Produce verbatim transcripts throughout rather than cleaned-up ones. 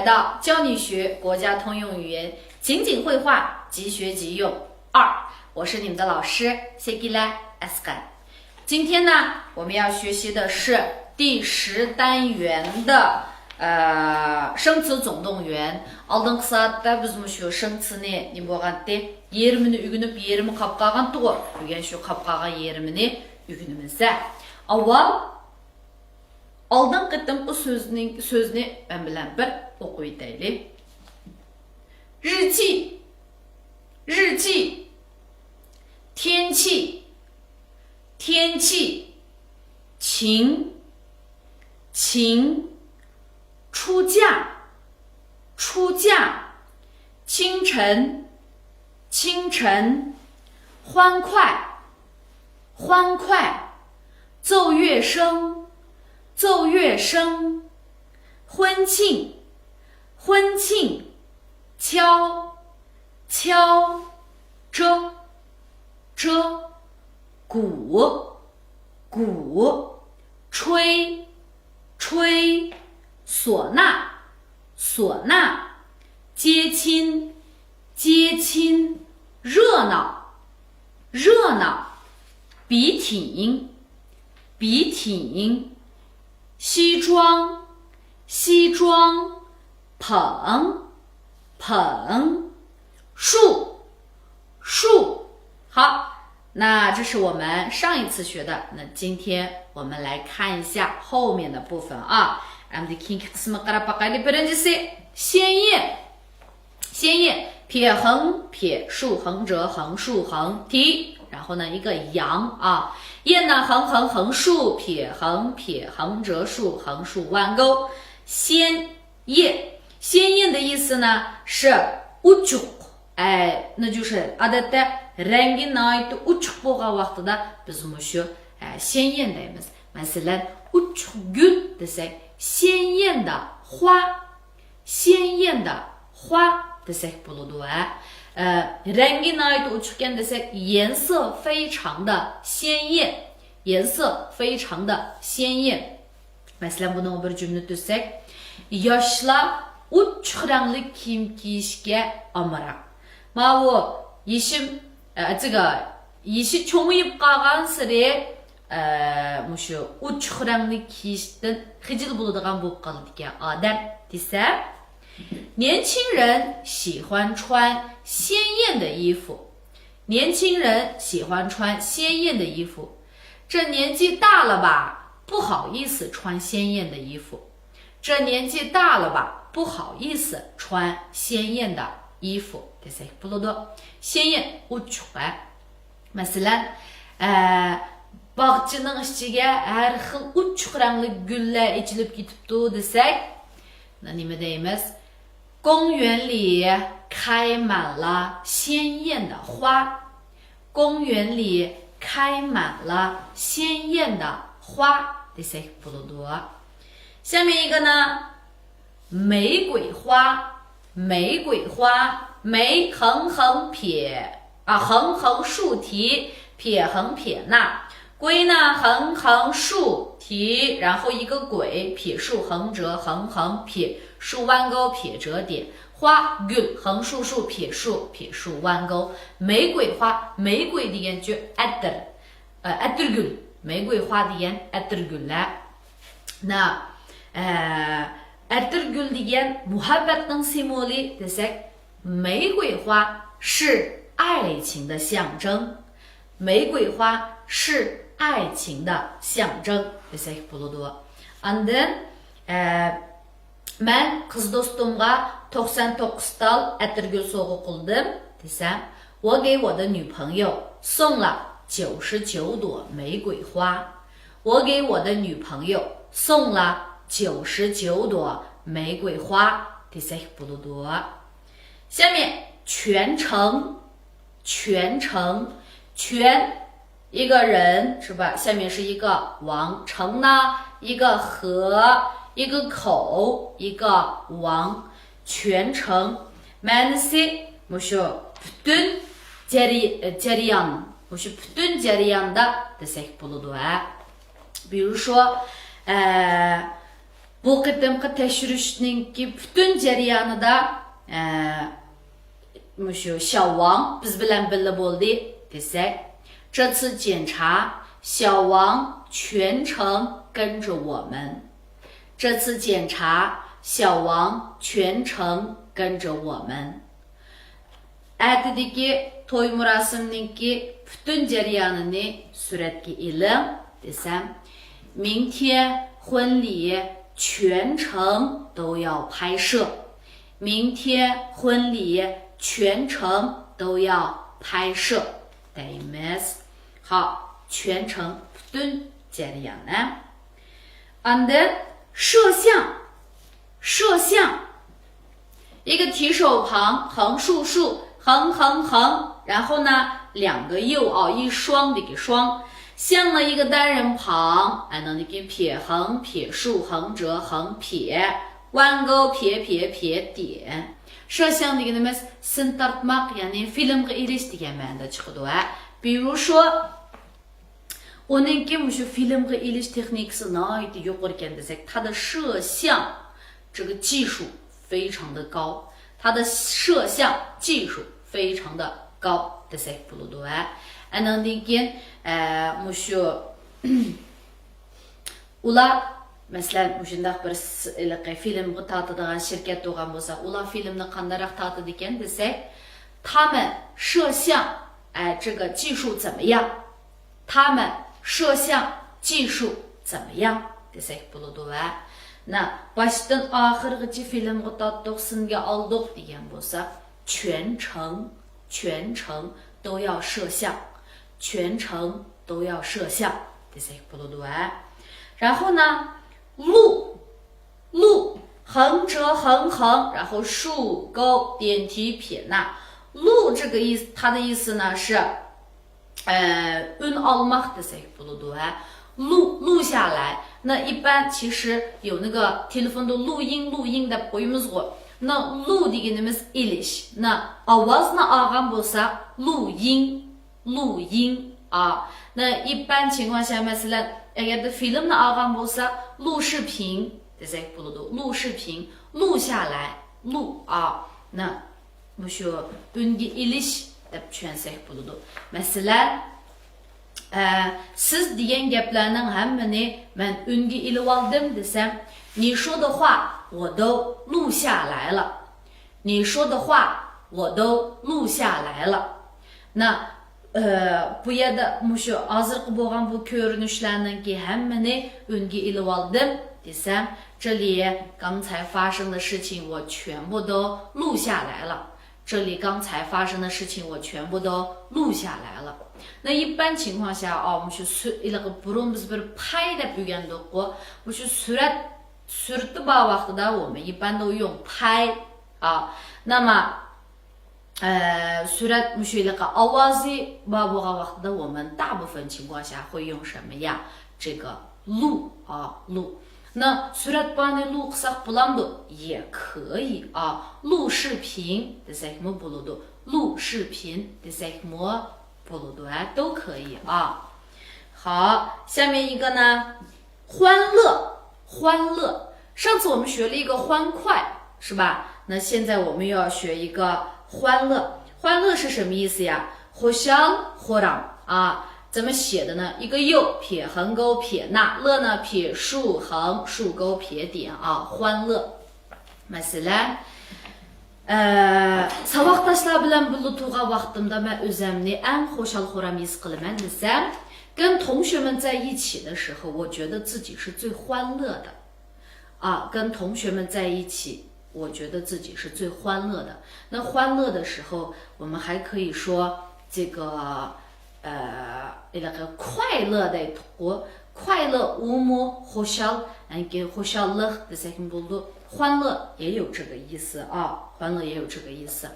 到教你学国家通用语言，情景会话，即学即用。二，我是你们的老师谢吉拉 Asqar。今天呢，我们要学习的是第十单元的呃生词总动员。ئالدىنقى سائەتتە بىز مۇشۇ شېڭچىنى نېمە بولغانتى؟ يېرىمىنى ئۆگىنىپ، يېرىمى قاپ قالغانتىغۇ. بۈگۈن شۇ قاپ قالغان يېرىمىنى ئۆگىنىمىز. ئاۋۋال ئالدىنقى قېتىمقى سۆزنىڭ، سۆزنى مەن بىلەن بىر ئوقۇۋېتەيلى. 日记，日记。天气，天气。请，请。出价，出价。清晨，清晨。欢快，欢快。奏乐声，奏乐声。婚庆，婚庆。敲，敲。折，折。鼓，鼓。吹，吹。唢呐，唢呐。接亲，接亲。热闹，热闹。笔挺，笔挺。西装，西装。捧，捧。树，树。好，那这是我们上一次学的，那今天我们来看一下后面的部分啊。ئەمدى كېيىنكى قىسمىغا قاراپ باقايلى. بىرىنچىسى، 鲜艳。 鲜艳，撇横撇竖横折横竖横体，然后呢一个阳啊，艳呢横横横竖撇横撇横折竖横竖弯钩，鲜艳。鲜艳的意思呢是ئوچۇق，哎，那就是ئادەتتە رەڭگى ناھايىتى ئوچۇق بولغان ۋاقتىدا بىز مۇشۇ ئە، 鲜艳 دەيمىز. مەسىلەن، ئوچۇق گۈل دېسەك، 鲜艳的花. 鲜艳的花 دېسەك بولىدۇ ھە. ئە، رەڭگى ناھايىتى ئوچۇقكەن دېسەك، 颜色非常的鲜艳. 颜色非常的鲜艳. مەسىلەن، بۇنىڭغا بىر جۈملە تۈزسەك، ياشلار ئوچۇق رەڭلىك كىيىم كىيىشكە ئامراق. ماۋۇ يېشىم، ئە، 这个، يېشى چوڭىيىپ قالغانسېرى، ئە، مۇشۇ ئوچۇق رەڭلىك كىيىشتىن خىجىل بولىدىغان بولۇپ قالىدىكەن ئادەم دېسە، 年轻人喜欢穿鲜艳的衣服. 年轻人喜欢穿鲜艳的衣服. 这年纪大了吧，不好意思穿鲜艳的衣服. 这年纪大了吧，不好意思穿鲜艳的衣服 دېسەك بولىدۇ. 鲜艳 ئوچۇق ھە. مەسىلەن، ئە، باغچىنىڭ ئىچىگە ھەر خىل ئوچۇق رەڭلىك گۈللەر ئېچىلىپ كېتىپتۇ دېسەك، نېمە دەيمىز؟ 公园里开满了鲜艳的花. 公园里开满了鲜艳的花 دېسەك بولىدۇ. 下面一个呢，玫瑰花，玫瑰花。玫横横撇，啊，横横竖提，撇横撇捺。 归呢，横横竖提，然后一个鬼，撇竖横折，横横撇竖弯钩，撇折点。花，gül，横竖竖撇竖，撇竖弯钩。玫瑰花，玫瑰 دېگەن ئەتىر، ئەتىرگۈل. 玫瑰花 دېگەن ئەتىرگۈللەر. 那، ئەتىرگۈل دېگەن مۇھەببەتنىڭ سىمۋولى دېسەك، 玫瑰花是爱情的象征. 玫瑰花是爱情的象征 دېسەك بولىدۇ. ئاندىن، ئە، مەن قىز دوستۇمغا توقسان توققۇز تال ئەتىرگۈل سوۋغا قىلدىم دېسەم، 我给我的女朋友送了九十九朵玫瑰花. 我给我的女朋友送了九十九朵玫瑰花 دېسەك بولىدۇ. 下面全程，全程，全 一个人是吧？下面是一个王，程呢，一个河，一个口，一个王。全程 مەنىسى مۇشۇ پۈتۈن جەري-، جەريان، مۇشۇ پۈتۈن جەرياندا دېسەك بولىدۇ ھە. 比如说، ئە، بۇ قېتىمقى تەكشۈرۈشنىڭكى پۈتۈن جەريانىدا، ئە، مۇشۇ شياۋ ۋاڭ بىز بىلەن بىللە بولدى دېسەك، 这次检查，小王全程跟着我们。这次检查，小王全程跟着我们。 ئەتىدىكى توي مۇراسىمنىڭكى پۈتۈن جەريانىنى سۈرەتكە ئېلىڭ دېسەم، 明天婚礼全程都要拍摄。明天婚礼全程都要拍摄 دەيمىز. ھا، 全程 پۈتۈن جەريان. ئاندىن 摄像， 摄像。 一个提手旁，横竖竖，横横横，然后呢，两个右啊，一双的一个双，像了一个单人旁，哎，那那个撇横、撇竖、横折、横撇，弯钩、撇撇撇点。 摄像 دېگىنىمىز سىن تارتماق، يەنى فىلىمغا ئېلىش دېگەن مەنىدە چىقىدۇ، ھە. 比如说 ئۇنىڭكى مۇشۇ فىلىمغا ئېلىش تېخنىكىسى ناھايىتى يۇقىرىكەن دېسەك، 他的摄像这个技术非常的高，他的摄像技术非常的高 دېسەك بولىدۇ، ھە. ئانىڭدىن كېيىن، ئە، مۇشۇ ئۇلار، مەسىلەن، مۇشۇنداق بىر س-، ھېلىقى فىلىمغا تارتىدىغان شىركەت بولغان بولسا، ئۇلار فىلىمنى قانداقراق تارتىدىكەن دېسەك، 他们摄像 ئە، 这个技术怎么样؟ 他们摄像技术怎么样 دېسەك بولىدۇ، ھە. 那 باشتىن ئاخىرغىچە فىلىمغا تارتتۇق، سىنگە ئالدۇق دېگەن بولسا، 全程، 全程都要摄像， 全程都要摄像 دېسەك بولىدۇ، ھە. 然后呢，录，录，横折横横，然后竖钩点提撇捺。录这个意思，它的意思呢是，呃， ئۈن ئالماق دېسەك بولىدۇ، ھە. 录، 录下来。 那一般其实有那个 تېلېفوندا 录音، 录音 دەپ قويىمىزغۇ. 那 录 دېگىنىمىز ئېلىش. 那 ئاۋازنى ئالغان بولساق 录音، 录音 ئا. 那一般情况下، مەسىلەن، ئەگەردە فىلىمنى ئالغان بولساق 录视频 دېسەك بولىدۇ. 录视频، 录下来، 录 ئا. 那 مۇشۇ ئۈنگە ئېلىش دەپ چۈشەنسەك بولىدۇ. مەسىلەن، ئە، سىز دېگەن گەپلەرنىڭ ھەممىنى مەن ئۈنگە ئېلىۋالدىم دېسەم، 你说的话我都录下来了. 你说的话我都录下来了. 那 ئە، بۇ يەردە مۇشۇ ھازىرقى بولغان بۇ كۆرۈنۈشلەرنىڭكى ھەممىنى ئۈنگە ئېلىۋالدىم دېسەم، 这里刚才发生的事情我全部都录下来了。这里刚才发生的事情我全部都录下来了。那一般情况下啊， مۇشۇ سۈ-، ھېلىقى بۇرۇن بىز بىر پاي دەپ ئۆگەندۇققۇ. مۇشۇ سۈرەت، سۈرىتى بار ۋاقتىدا 我们一般都用拍 ئا. 那么 ئە، سۈرەت مۇشۇ ھېلىقى ئاۋازى بار بولغان ۋاقتىدا 我们大部分情况下会用什么呀؟ 这个 录 ئا، 录. 那 سۈرەت بارنى 录 قىلساق بولامدۇ؟ 也可以 ئا. 录视频 دېسەكمۇ بولىدۇ. 录视频 دېسەكمۇ بولىدۇ، ھە، 都可以 ئا. 好，下面一个呢？ 欢乐，欢乐。上次我们学了一个欢快，是吧？那现在我们又要学一个欢乐。欢乐是什么意思呀？ خۇشال-خۇرام 啊，怎么写的呢？一个又，撇横钩撇捺， 乐呢，撇竖横竖钩撇点 啊，欢乐。 مەسىلەن، ئە، ساۋاقداشلار بىلەن بىللە تۇرغان ۋاقتىمدا مەن ئۆزۈمنى ئەڭ خۇشال-خۇرام ھېس قىلىمەن دېسەم، 跟同学们在一起的时候，我觉得自己是最欢乐的。 啊，跟同学们在一起，我觉得自己是最欢乐的。那欢乐的时候，我们还可以说这个，呃， 快乐 دەيدۇ. 快乐 ئۇمۇ خۇشال، يەنى خۇشاللىق دېسەكمۇ بولىدۇ. 欢乐也有这个意思啊，欢乐也有这个意思。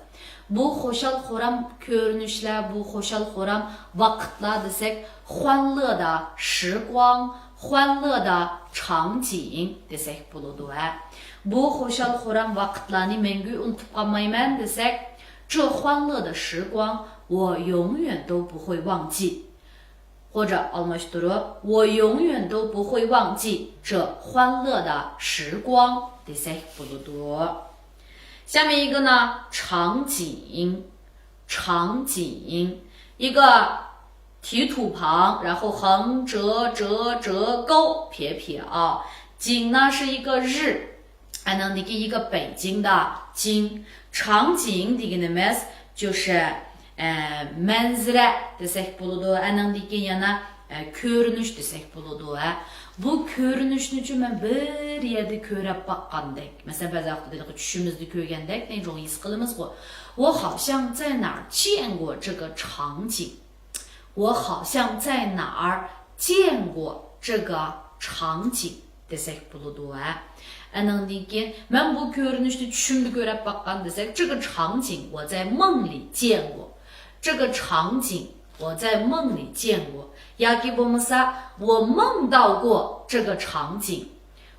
بۇ خۇشال-خۇرام كۆرۈنۈشلەر، بۇ خۇشال-خۇرام ۋاقىتلار دېسەك، 欢乐的时光، 欢乐的场景 دېسەك بولىدۇ، ھە. بۇ خۇشال-خۇرام ۋاقىتلارنى مەڭگۈ ئۇنتۇپ قالمايمەن دېسەك، 这欢乐的时光我永远都不会忘记.或者 ئالماشتۇرۇپ، 我永远都不会忘记这欢乐的时光 دېسەك بولىدۇ. 下面一个呢，场景，场景，一个提土旁，然后横折折折钩撇撇啊，景呢是一个日， ئانىڭدىن كېيىن 一个北京的京. 场景 دېگىنىمىز 就是، ئە، مەنزىرە دېسەك بولىدۇ. ئانىڭدىن كېيىن يەنە، ئە، كۆرۈنۈش دېسەك بولىدۇ، ھە. بۇ كۆرۈنۈشنىچۇ مەن بىر يەردە كۆرۈپ باققاندەك. مەسىلەن، بەزى ۋاقىتتا ھېلىقى چۈشىمىزدە كۆرگەندەك، نەيجۇڭ ھېس قىلىمىزغۇ. 我好像在哪儿见过这个场景. 我好像在哪儿见过这个场景 دېسەك بولىدۇ، ھە. ئانىڭدىن كېيىن، مەن بۇ كۆرۈنۈشنى چۈشۈمدە كۆرۈپ باققان دېسەك، 这个场景我在梦里见过. 这个场景我在梦里见过. ياكى بولمىسا، 我梦到过这个场景.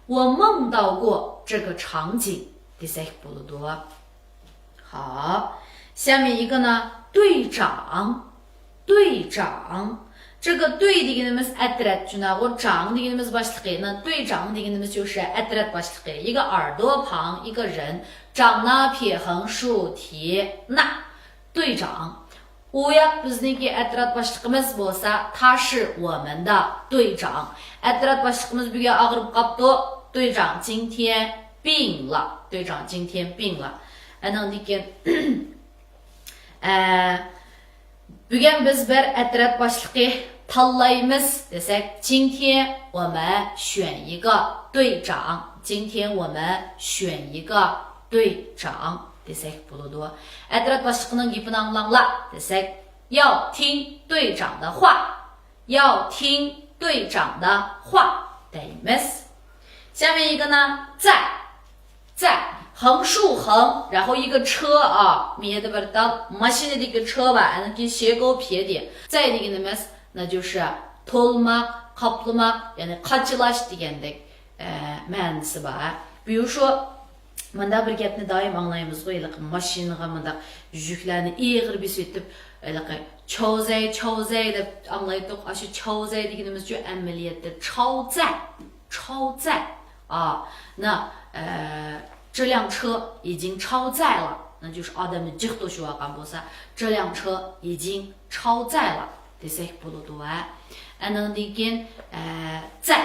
我梦到过这个场景 دېسەك بولىدۇ. 好，下面一个呢，队长，队长。这个队 دېگىنىمىز ئەترەت، شۇنداققۇ، 长 دېگىنىمىز باشلىقى، 队长 دېگىنىمىز 就是ئەترەت باشلىقى. 一个耳朵旁，一个人，长呢撇横竖提那，队长。 ئۇ ياق بىزنىڭكى ئەترەت باشلىقىمىز بولسا، 他是我们的队长. ئەترەت باشلىقىمىز بۈگۈن ئاغرىپ قاپتۇ. 队长今天病了. 队长今天病了. ئانىڭدىن كېيىن، ئە، بۈگۈن بىز بىر ئەترەت باشلىقى تاللايمىز دېسەك، 今天我们选一个队长. 今天我们选一个队长 دېسەك بولىدۇ. ئەترەت باشلىقىنىڭ گېپىنى ئاڭلاڭلار دېسەك، 要听队长的话. 要听队长的话 دەيمىز. 下面一个呢，在，在，横竖横，然后一个车啊， مۇ يەردە بىر تال ماشىنىدىكى 车 بار، ئاندىن كېيىن 斜钩撇点. 在 دېگىنىمىز، 那就是 تولماق، قاپلىماق، يەنى قاچىلاش دېگەندەك، ئە، مەنىسى بار. 比如说، مۇنداق بىر گەپنى دائىم ئاڭلايمىزغۇ، ھېلىقى ماشىنىغا مۇنداق يۈكلەرنى ئېغىر بېسىۋېتىپ، ھېلىقى چاۋزەي، چاۋزەي دەپ ئاڭلايتتۇق. ئاشۇ چاۋزەي دېگىنىمىزچۇ ئەمەلىيەتتە 超载، 超载. 啊，那，呃，这辆车已经超载了，那就是 ئادەمنى جىق توشۇۋالغان بولسا، 这辆车已经超载了 دېسەك بولىدۇ، ھە. ئانىڭدىن كېيىن، ئە، 在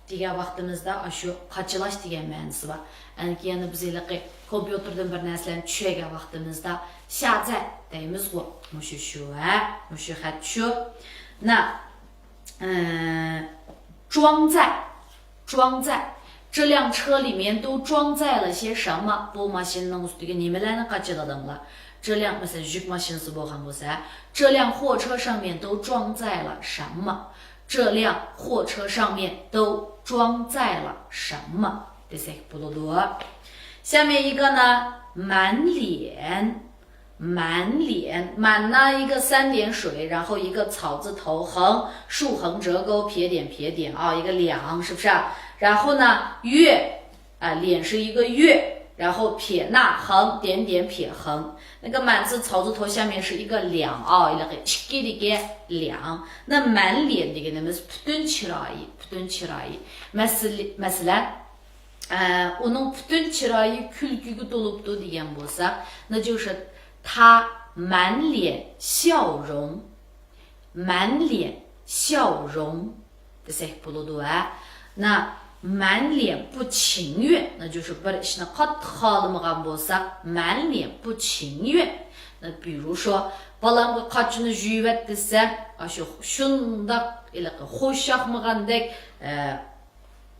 دېگەن ۋاقتىمىزدا ئاشۇ قاچىلاش دېگەن مەنىسى بار. ئەنكى يەنە بىز ھېلىقى كومپيۇتېردىن بىر نەرسىلەرنى چۈشۈرگەن ۋاقتىمىزدا 下载 دەيمىزغۇ. مۇشۇ شۇ، ھە؟ مۇشۇ خەت شۇ. 那، ئە، 装载، 装载. 这辆车里面都装载了些什么؟ بۇ ماشىنىنىڭ ئۈستىگە نېمىلەرنى قاچىلىدىڭلار؟ 这辆، مەسىلەن، يۈك ماشىنىسى بولغان بولسا، 这辆货车上面都装载了什么？ 这辆货车上面都装载了什么 دېسەك بولىدۇ. 下面一个呢，满脸，满脸，满呢一个三点水，然后一个草字头横，竖横折钩撇点撇点啊，一个两，是不是啊？然后呢，月， 啊，脸是一个月，然后撇捺横，点点撇横。那个满字草字头下面是一个两啊，ھېلىقى ئىككىدىكى 两. 那满脸 دېگىنىمىز پۈتۈن چىرايى، پۈتۈن چىرايى. مەسىلەن، مەسىلەن، ئە، ئۇنىڭ پۈتۈن چىرايى كۈلكىگە تولۇپتۇ دېگەن بولساق، 那就是他满脸笑容. 满脸笑容 دېسەك بولىدۇ، ھە. 那满脸不情愿، 那就是 بىر ئىشنى قاتتىق خالىمىغان بولساق، 满脸不情愿. 那比如说، بالامغا قاچىنى يۇيۇۋەت دېسەم، ئاشۇ شۇنداق ھېلىقى خوش ياقمىغاندەك، ئە،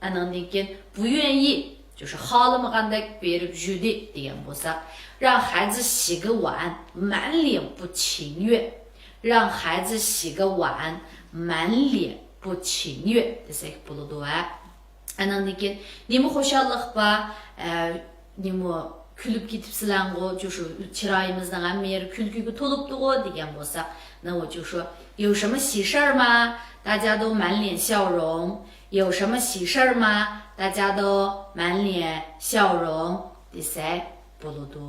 ئانىڭدىن كېيىن 不愿意، 就是 خالىمىغاندەك بېرىپ يۇدى دېگەن بولسا، 让孩子洗个碗，满脸不情愿. 让孩子洗个碗，满脸不情愿 دېسەك بولىدۇ، ھە. ئانىڭدىن كېيىن نېمە خۇشاللىق بار، ئە، نېمە كۈلۈپ كېتىپسىلەڭغۇ، شۇ چىرايىمىزنىڭ ھەممە يېرى كۈلكىگە تولۇپتىغۇ دېگەن بولسا، 那我就说有什么喜事儿吗？大家都满脸笑容。 有什么喜事儿吗？大家都满脸笑容 دېسەك بولىدۇ.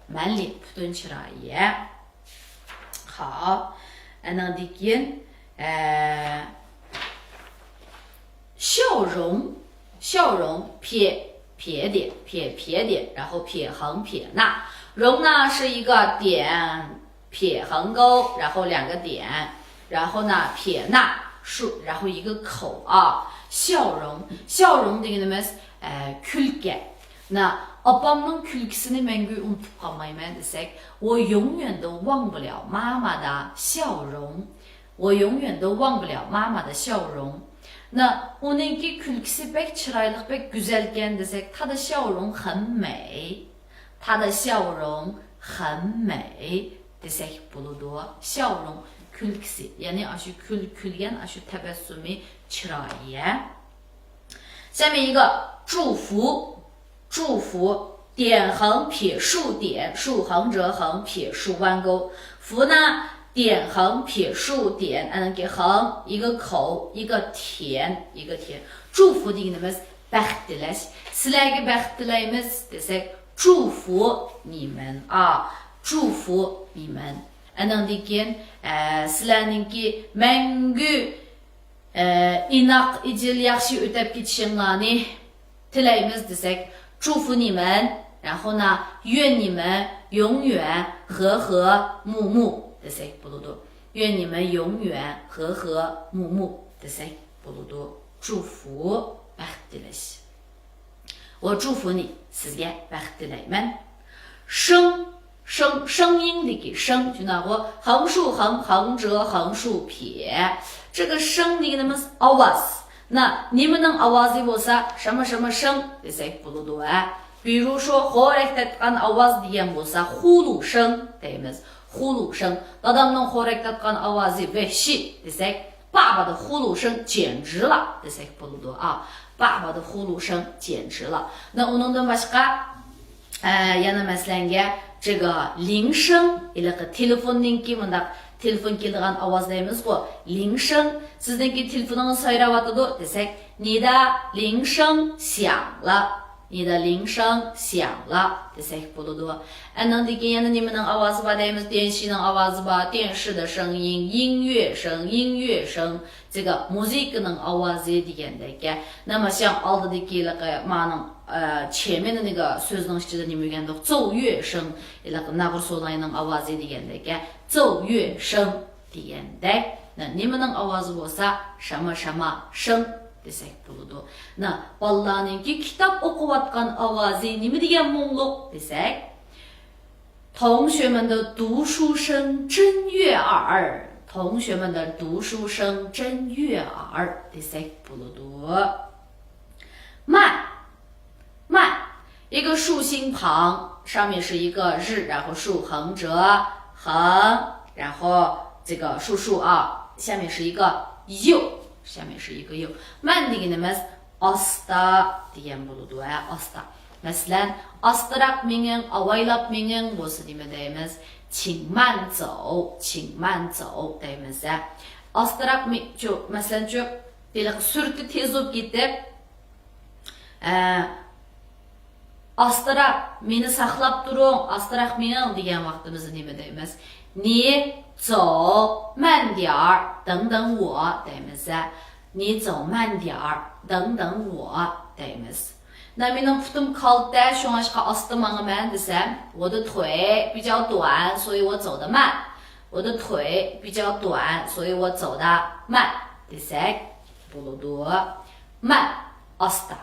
满脸 پۈتۈن چىرايى. 好. ئانىڭدىن كېيىن 呃，笑容，笑容，撇，撇点，撇，撇点，然后撇横撇捺。容呢是一个点，撇横钩，然后两个点，然后呢撇捺，竖，然后一个口啊。笑容，笑容دېگىنىمىز ئە، كۈلكە. 那 ئاپامنىڭ كۈلكىسىنى مەڭگۈ ئۇنتۇپ قالمايمەن دېسەك، 我永远都忘不了妈妈的笑容. 我永远都忘不了妈妈的笑容. 那 ئۇنىڭكى كۈلكىسى بەك چىرايلىق، بەك گۈزەلكەن دېسەك، 她的笑容很美. 她的笑容很美 دېسەك بولىدۇ. 笑容 كۈلكىسى، يەنى ئاشۇ كۈل-، كۈلگەن ئاشۇ تەبەسسۇمى، چىرايى. 下面一个祝福，祝福，点横撇竖点，竖横折横撇竖弯钩。福呢，点横撇竖点， ئەنىڭكى 横 一个口 一个田 一个田. 祝福 دېگىنىمىز بەخت تىلەش. سىلەرگە بەخت تىلەيمىز دېسەك، 祝福你们啊，祝福你们. ئەنىڭدىن كېيىن، ئە، سىلەرنىڭكى مەڭگۈ ئىناق، ئىجىل، ياخشى ئۆتەپ كېتىشىڭلارنى تىلەيمىز دېسەك، 祝福你们، 然后呢，愿你们永远和和睦睦 دېسەك بولىدۇ. 愿你们永远和和睦睦 دېسەك بولىدۇ. 祝福، بەخت تىلەش. 我祝福你، سىزگە بەخت تىلەيمەن. 声، 声، 声音دىكى 声 شۇنداقغۇ؟ 横竖横، 横折横竖撇. 这个声 دېگىنىمىز ئاۋاز. 那 نېمىنىڭ ئاۋازى بولسا، 什么什么声 دېسەك بولىدۇ ھە. 比如说 خورەك تارتقان ئاۋاز دېگەن بولسا، 呼噜声 دەيمىز. 呼噜声. دادامنىڭ خورەك تارتقان ئاۋازى ۋەھشىي دېسەك، 爸爸的呼噜声简直了 دېسەك بولىدۇ. 啊，爸爸的呼噜声简直了. 那 ئۇنىڭدىن باشقا، ئە، يەنە مەسىلەنگە، 这个铃声، ھېلىقى تېلېفوننىڭكى مۇنداق تېلېفون كېلىدىغان ئاۋاز دەيمىزغۇ، 铃声. سىزنىڭكى تېلېفونىڭىز سايراۋاتىدۇ دېسەك، 你的铃声响了. 你的铃声响了 دېسەك بولىدۇ. ئەنىڭدىن كېيىن يەنە نېمىنىڭ ئاۋازى بار دەيمىز؟ 电视نىڭ ئاۋازى بار، 电视的声音، 音乐声، 音乐声. 这个 مۇزىكىنىڭ ئاۋازى دېگەندەك. 那么像 ئالدىدىكى ھېلىقى مانىڭ، ئە، 前面的那个 سۆزنىڭ ئىچىدە نېمە دېگەندۇق؟ 奏乐声. ھېلىقى ناغرا سولاينىڭ ئاۋازى دېگەندەك. 奏乐声 دېگەندەك. 那 نېمىنىڭ ئاۋازى بولسا، 什么什么声 دېسەك بولىدۇ. 那 بالىلارنىڭكى كىتاب ئوقۇۋاتقان ئاۋازى نېمە دېگەن مۇڭلۇق دېسەك، 同学们的读书声真悦耳. 同学们的读书声真悦耳 دېسەك بولىدۇ. 慢. 慢. 一个竖心旁，上面是一个日，然后竖横折横，然后这个竖竖啊，下面是一个又，下面是一个又。 慢 دېگىنىمىز ئاستا دېگەن بولىدۇ ھە، ئاستا. مەسىلەن، ئاستىراق مېڭىڭ، ئاۋايلاپ مېڭىڭ بولسا نېمە دەيمىز؟ 请慢走، 请慢走 دەيمىز ھە. ئاستىراق مې-، چۇ، مەسىلەنچۇ، ھېلىقى سۈرئىتى تېز بولۇپ كېتىپ، ئە، ئاستىراق، مېنى ساقلاپ تۇرۇڭ، ئاستىراق مېڭىڭ دېگەن ۋاقتىمىزدا نېمە دەيمىز؟ 你走慢点儿，等等我 دەيمىز ھە. 你走慢点儿，等等我 دەيمىز. 那 مېنىڭ پۇتۇم كالتە، شۇڭلاشقا ئاستا ماڭىمەن دېسەم، 我的腿比较短，所以我走得慢. 我的腿比较短，所以我走得慢 دېسەك بولىدۇ. 慢، ئاستا.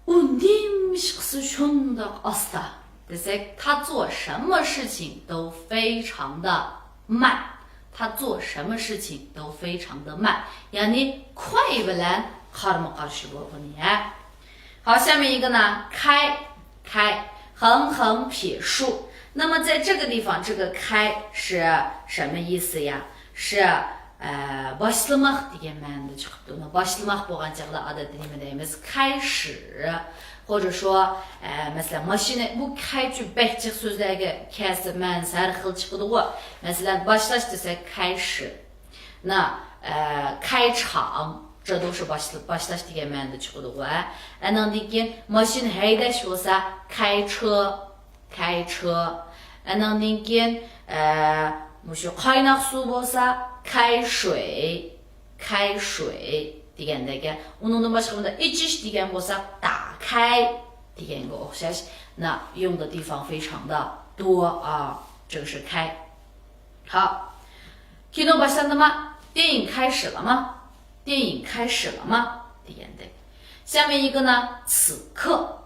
ئۇ نېمىشقىسى شۇنداق ئاستا دېسەك، 他做什么事情都非常的慢. 他做什么事情都非常的慢. يەنى 快 بىلەن قارىمۇ قارشى بولغىنى ھە. 好，下面一个呢，开，开，横横撇竖。那么在这个地方，这个开是什么意思呀？是 ئە، باشلىماق دېگەن مەنىدە چىقىپتۇ. باشلىماق بولغان چاغدا ئادەتتە نېمە دەيمىز؟ 开始. 或者说، ئە، مەسىلەن، ماشىنا، بۇ 开 چۇ بەك جىق سۆزلەرگە كەلسە مەنىسى ھەر خىل چىقىدىغۇ. مەسىلەن، باشلاش دېسەك 开始. 那، ئە، 开场، 这都是 باشلا-، باشلاش دېگەن مەنىدە چىقىدىغۇ، ھە. ئەنىڭدىن كېيىن ماشىنا ھەيدەش بولسا 开车. 开车. ئەنىڭدىن كېيىن، ئە، مۇشۇ قايناق سۇ بولسا، 开水، 开水 دېگەندەك. ئۇنىڭدىن باشقا بۇندا ئىچىش دېگەن بولسا، 打开 دېگەنگە ئوخشاش. 那用的地方非常的多啊，这个是 开. 好， كىنو باشلاندىما؟ 电影开始了吗؟ 电影开始了吗 دېگەندەك. 下面一个呢， 此刻.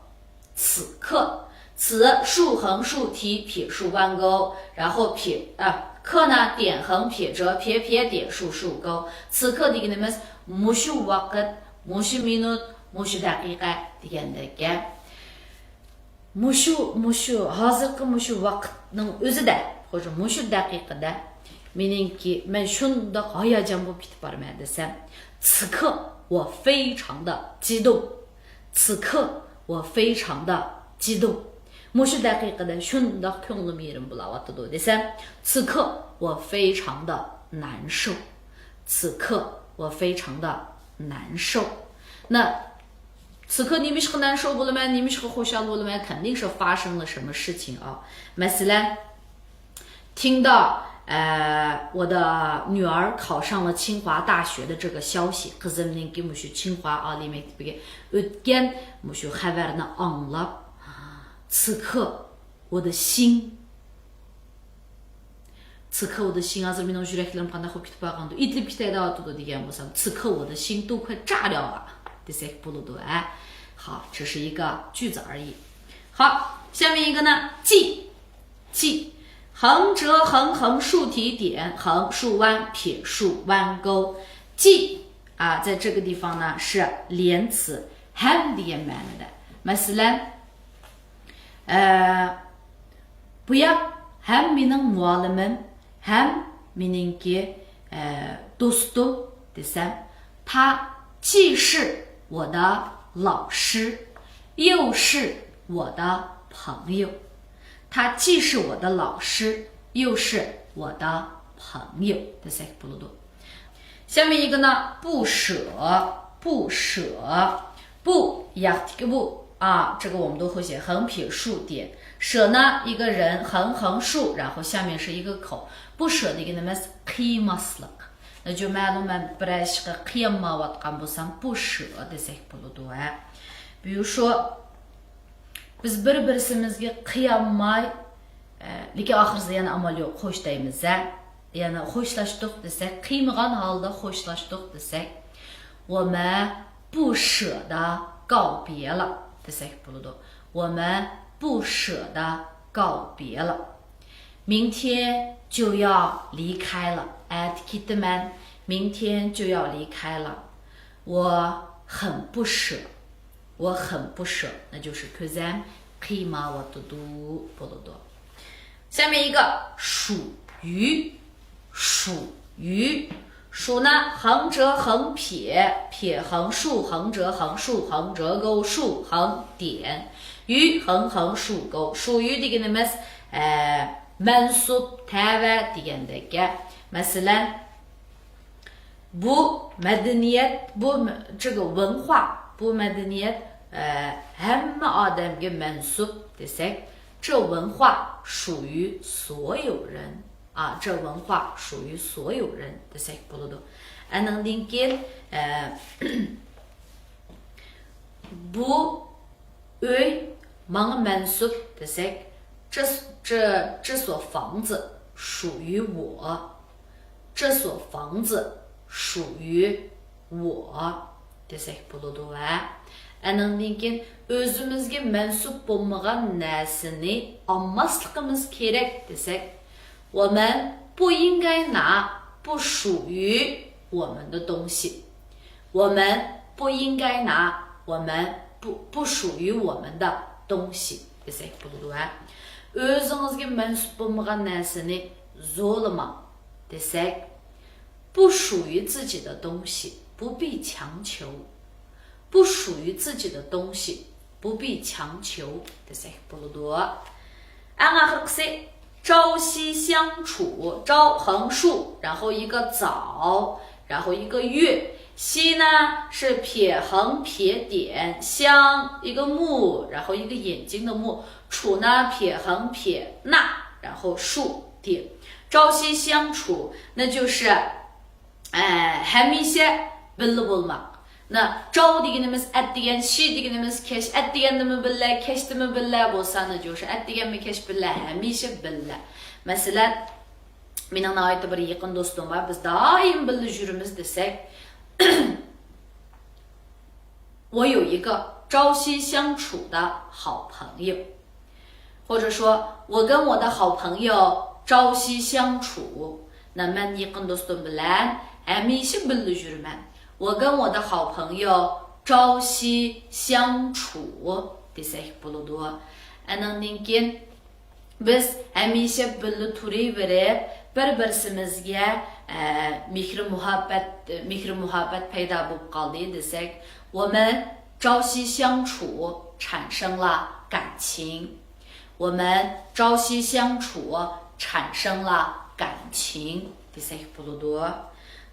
此刻. 此竖横竖提撇竖弯钩，然后撇啊，刻呢点横撇折撇撇点竖竖钩。 此刻 دېگىنىمىز مۇشۇ ۋاقىت، مۇشۇ مىنۇت، مۇشۇ دەقىقە دېگەندەك گەپ. مۇشۇ، مۇشۇ، ھازىرقى مۇشۇ ۋاقىتنىڭ ئۆزىدە، خوجا، مۇشۇ دەقىقىدە مېنىڭكى، مەن شۇنداق ھاياجان بولۇپ كېتىپ بارىمەن دېسەم، 此刻我非常的激动. 此刻我非常的激动. مۇشۇ دەقىقىدە شۇنداق كۆڭلۈم يېرىم بولاۋاتىدۇ دېسەم، 此刻我非常的难受. 此刻我非常的难受. 那 此刻 نېمىشقا 难受 بولىمەن، نېمىشقا خۇشال بولىمەن، 肯定是发生了什么事情啊. مەسىلەن، 听到，呃，我的女儿考上了清华大学的这个消息. قىزىمنىڭكى مۇشۇ 清华 ئالىي مەكتىپىگە ئۆتكەن مۇشۇ خەۋەرنى ئاڭلاپ، 此刻 我的心. 此刻我的心. ھازىر مېنىڭ يۈرەكلىرىم قانداق بولۇپ كېتىپ بارغاندۇ، ئېتىلىپ كېتەي دەۋاتىدۇ دېگەن بولسام، 此刻我的心都快炸掉了 دېسەك بولىدۇ، ھە. 好，这是一个句子而已. 好，下面一个呢，继，继，横折横横竖提点，横竖弯撇竖弯钩，继 啊，在这个地方呢是连词 ھەم دېگەن مەنىدە. مەسىلەن، ئە، بۇياق ھەم مېنىڭ مۇئەللىمىم، ھەم مېنىڭكى، ئە، دوستۇم دېسەم، 他既是我的老师，又是我的朋友. 他既是我的老师，又是我的朋友 دېسەك بولىدۇ. 下面一个呢，不舍，不舍，不 ياقتىكى 不 啊，这个我们都会写横撇竖点。舍呢，一个人，横横竖，然后下面是一个口。 不舍 دېگىنىمىز قىيماسلىق. نەجۇ مەلۇم، مەن بىرەر ئىشقا قىيالمايۋاتقان بولسام، 不舍 دېسەك بولىدۇ، ھە. 比如说 بىز بىر-بىرسىمىزگە قىيالماي، ئە، لېكىن ئاخىرسىدا يەنە ئامال يوق، خوش دەيمىز، ھە؟ يەنە خوشلاشتۇق دېسەك، قىيمىغان ھالدا خوشلاشتۇق دېسەك، 我们不舍得告别了 دېسەك بولىدۇ. 我们不舍得告别了. 明天就要离开了. ئەتە كېتىمەن. 明天就要离开了. 我很不舍. 我很不舍. 那就是 كۆزەم قىيمايۋاتىدۇ بولىدۇ. 下面一个 属于. 属于. 属呢，横折横撇，撇横竖，横折横竖，横折钩，竖横点。 于横横竖钩. 属于 دېگىنىمىز، ئە، مەنسۇپ، تەۋە دېگەندەك گەپ. مەسىلەن، بۇ مەدەنىيەت، بۇ مە-، 这个文化، بۇ مەدەنىيەت، ئە، ھەممە ئادەمگە مەنسۇپ دېسەك، 这文化属于所有人. 啊，这文化属于所有人 دېسەك بولىدۇ. ئاندىن كېيىن، ئە، بۇ ئۆي ماڭا مەنسۇپ دېسەك، 这، 这، 这所房子属于我. 这所房子属于我 دېسەك بولىدۇ، ھە. ئاندىن كېيىن ئۆزىمىزگە مەنسۇپ بولمىغان نەرسىنى ئالماسلىقىمىز كېرەك دېسەك، 我们不应该拿不属于我们的东西. 我们不应该拿我们不，不属于我们的东西 دېسەك بولىدۇ، ھە. ئۆزىڭىزگە مەنسۇپ بولمىغان نەرسىنى زورلىماڭ دېسەك، 不属于自己的东西不必强求. 不属于自己的东西不必强求 دېسەك بولىدۇ. ئەڭ ئاخىرقىسى، 朝夕相处. 朝横竖，然后一个早，然后一个月。夕呢是撇横撇点，相一个目，然后一个眼睛的目。处呢撇横撇捺，然后竖。朝夕相处，那就是 ئە، ھەمىشە بىللە بولماق. 那朝 دېگىنىمىز ئەتىگەن، 夕 دېگىنىمىز كەچ، ئەتىگەندىمۇ بىللە، كەچتىمۇ بىللە بولسا، 那就是 ئەتىگەنمۇ كەچ بىللە، ھەمىشە بىللە. مەسىلەن، مېنىڭ ناھايىتى بىر يېقىن دوستۇم بار، بىز دائىم بىللە يۈرىمىز دېسەك، 我有一个朝夕相处的好朋友。 或者说我跟我的好朋友朝夕相处。 那 مەن يېقىن دوستۇم بىلەن ھەمىشە بىللە يۈرىمەن. 我跟我的好朋友朝夕相处 دېسەك بولىدۇ. ئانىڭدىن كېيىن بىز ھەمىشە بىللە تۇرۇۋېرىپ، بىر-بىرسىمىزگە، ئە، مېھرى-مۇھەببەت، مېھرى-مۇھەببەت پەيدا بولۇپ قالدى دېسەك، 我们朝夕相处产生了感情。 我们朝夕相处产生了感情 دېسەك بولىدۇ.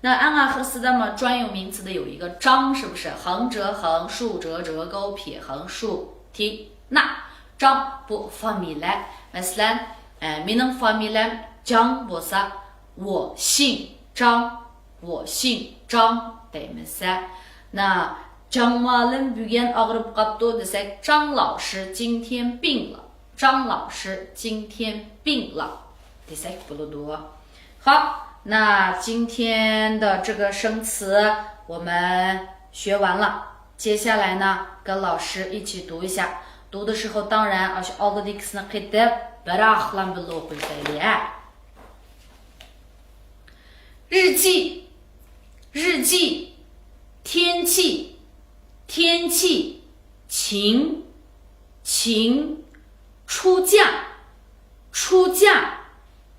那 ئەڭ ئاخىرسىدا 嘛 专有名词的有一个张，是不是؟ 横折横，竖折折，勾撇横竖。 提那张 بۇ فامىلە. مەسىلەن، ئە، مېنىڭ فامىلەم جاڭ بولسا، 我姓张، 我姓张 دەيمىز. 那 جاڭ مۇئەللىم بۈگۈن ئاغرىپ قاپتۇ دېسەك، 张老师今天病了. 张老师今天病了 دېسەك بولىدۇ. 好，那今天的这个生词我们学完了。接下来呢，跟老师一起读一下。读的时候，当然 ئاشۇ ئالدىدىكىسىنى قېتىپ، بىراقلا بىللە ئوقۇيسەيلى، ھە؟ 日记，日记， 天气，天气， 情，情， 初假，初假，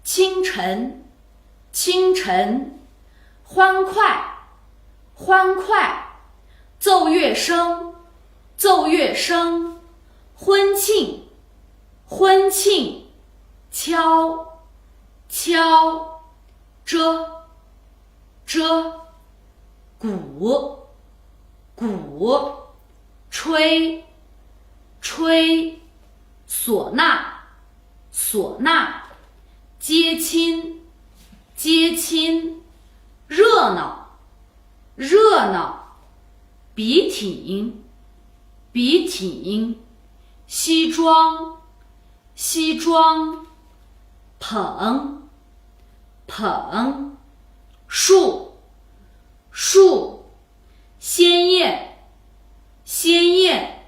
清晨，清晨， 欢快，欢快， 奏乐声，奏乐声， 婚庆，婚庆， 敲，敲， 遮，遮， 鼓，鼓， 吹，吹， 唢呐，唢呐， 接亲，接亲， 热闹，热闹， 笔挺，笔挺， 西装，西装， 捧，捧， 树，树， 鲜艳，鲜艳，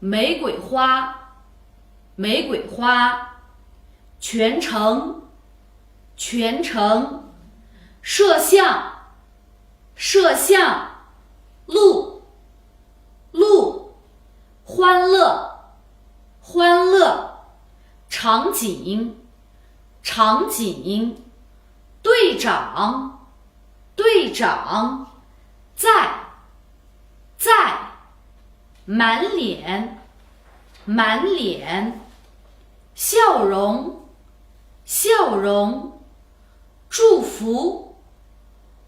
玫瑰花，玫瑰花， 全程，全程， 摄像， 摄像， 路，路， 欢乐，欢乐， 场景，场景， 队长， 队长， 在，在， 满脸，满脸， 笑容，笑容， 祝福，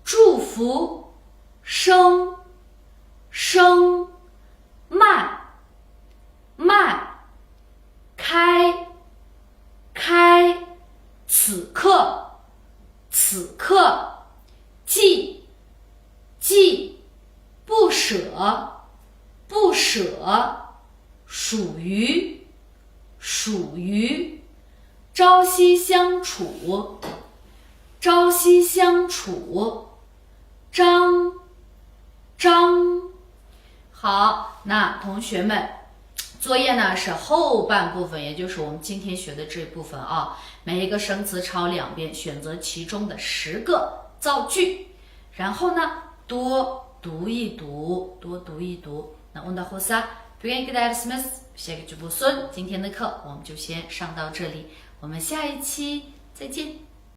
祝福， 声，声， 慢，慢， 开，开， 此刻，此刻， 记，记， 不舍，不舍， 属于，属于， 朝夕相处， 朝夕相处， 张，张。 好，那同学们，作业呢是后半部分，也就是我们今天学的这部分啊。每一个生词抄两遍，选择其中的十个造句，然后呢多读一读，多读一读。那 ئۇنداق بولسا، بۈگۈنكى دەرسىمىز مۇشۇ يەرگىچە بولسۇن. 今天的课我们就先上到这里，我们下一期再见。